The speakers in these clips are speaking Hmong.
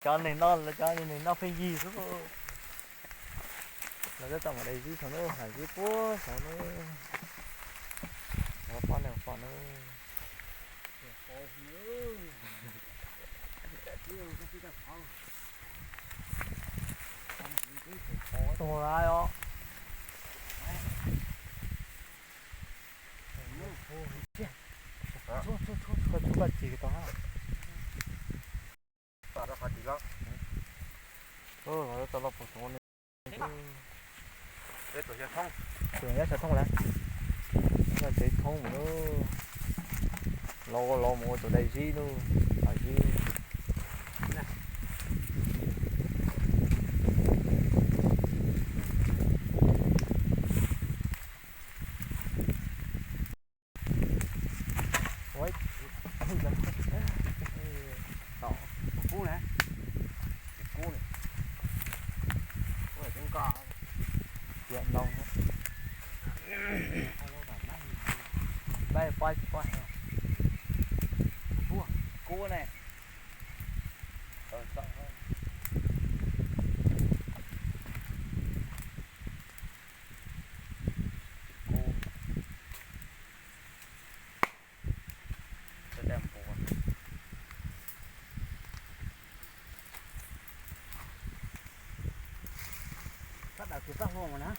Cov neeg no, cov neeg no pheej yig xwb. Lawv twb tau mus de zib saum no, hais zib puag saum no. Lawv pom ne, pom na. Tuag os. Koj tsis tau hab. Tau los pem saum no. Tus nyob saum thoob lawm. Nyob tsev thoob mus lawm. Los ua los mus ua tus dai zib lub, dai zib. Tom, tus kub na, tus kub na, kub na, kub nkoj, tiam no, npaj pab tsis pab, kub ne. Sab daws kiag sab hlau mas na.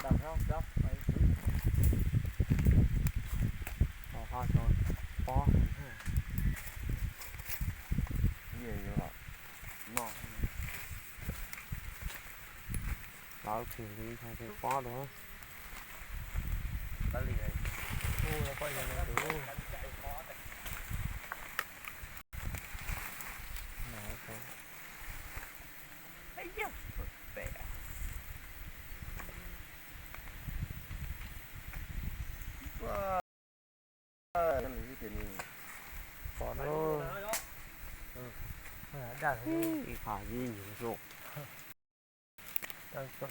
Daws sab, sab, ho ho pob, nyiaj yuav los noj. Lawv tsis li ntshai tes pob dua. Pom no. Daj ib qho yib ntsis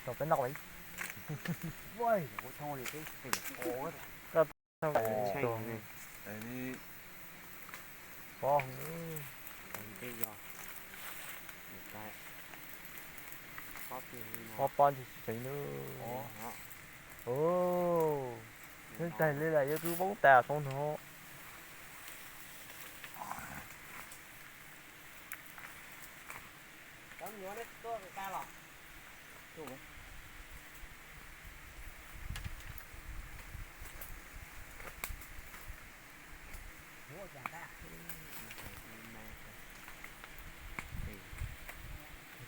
rau peb noj li. Koj tau pob, pob pob ntsis tseev lub. Ub, hnub tag li lawm yuav twb poob tas saum no.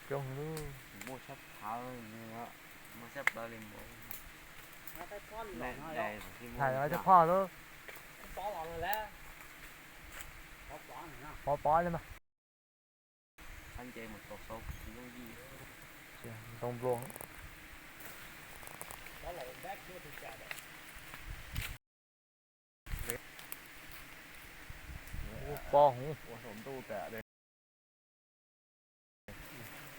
Coob lub. Muaj sab phaj, muaj sab plaws li npaum. Hais los cov phoj lub. Pov pov li mas. Ntoo nplua. Ua pob hov.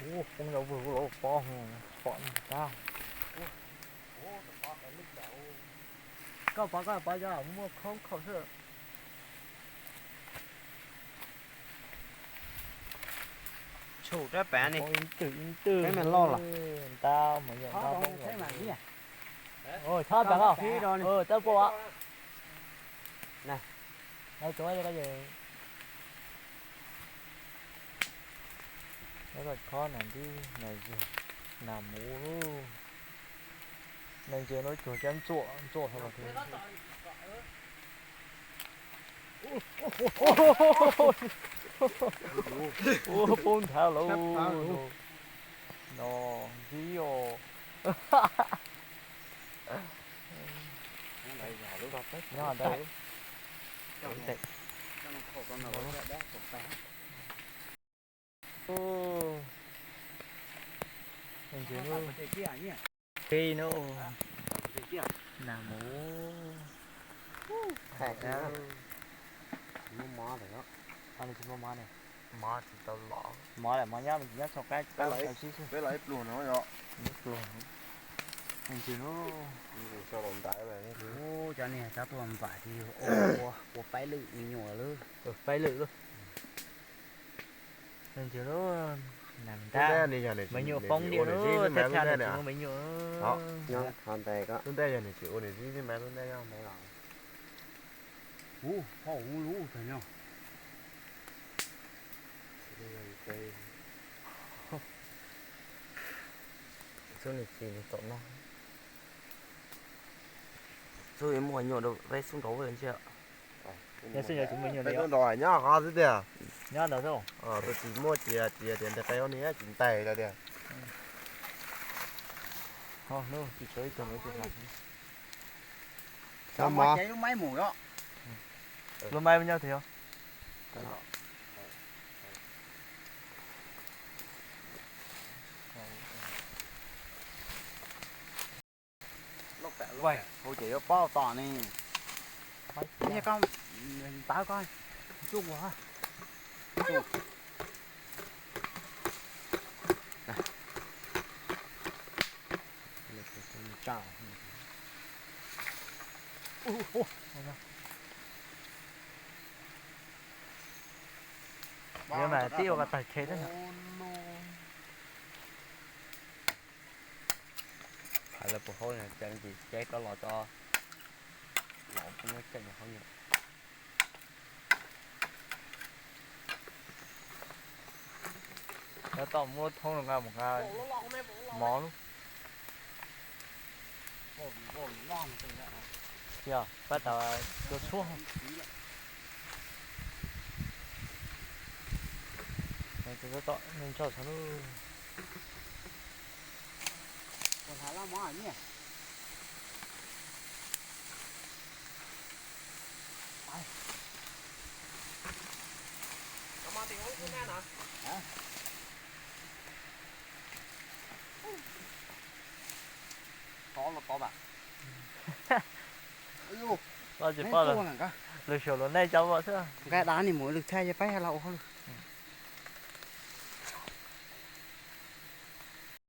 Ua poob yov vwg ua pob hov, pom tag. Koj pov koj pov cov muaj khoob khaum xwb. Tshum rab pem ni. Ib tug ib tug. Peb me loj los. Ntab mas yog ntab. Tshab pem os. Tawb pua. Tsuav khob nas ntib, nas yawg, nas muv. Nas ntses no cuag cov ntxuam ntxuam hov los. Ua poob nthav lauj. No ntxib os. Nyob ntawd. Ntses no. Teb no. Nas muv. Tsis muaj mob lawm, mob tsis tau los. Mob lawm, mob nyob, nyob txog qab, peb los ib pluag no yog. Ib pluag. Ntses no. Cov niag tsob tuaj npam ces ua, ua paib lwm me nyuam lawm. Paib lwm lawm. Nws tsis lub, me nyuam poob diam lub, thaj thaj nws tsis muaj me nyuam. Lub ntej yog nws tsis ua nws zib xwb mas lub ntej yog ntawd los. Ub, hauj lub tag nyo. Xub nws tsis nws txom no. Xub muaj nyuam rau peb xub nraud ntshe. Nyob xwb nyob tsis muaj nyuam li. Nyob qhov xwb tiag. Nyob ntawd xwb. Tus tsis muaj cia cia tias ntawm qe ob niag tsis ntais lawm tiag. Ho hnub tsis tshua ib tug mus ib tug. Cov mov ces lub maib mus os. Lub maib nyob twg os? Hauv ces yuav paub tom ne. Nyiaj koj, ntav koj, tsuj ua. Yuav mas tib ua ko tawg khe thiab no. Hais lawv puas haub, ces caij koj los tso, los peb muab caij mus haub nyiaj. Nyob toj muab thoob los nqa mus nqa mov lub. Yog pab tas tua tshuab. Tua tom neeg tso tshav lub. Tsis poj, lwm xyoo luag nej cov ua xwb. Nqa dav ni mus lwm txhaj yog peb los ua hauj lwm.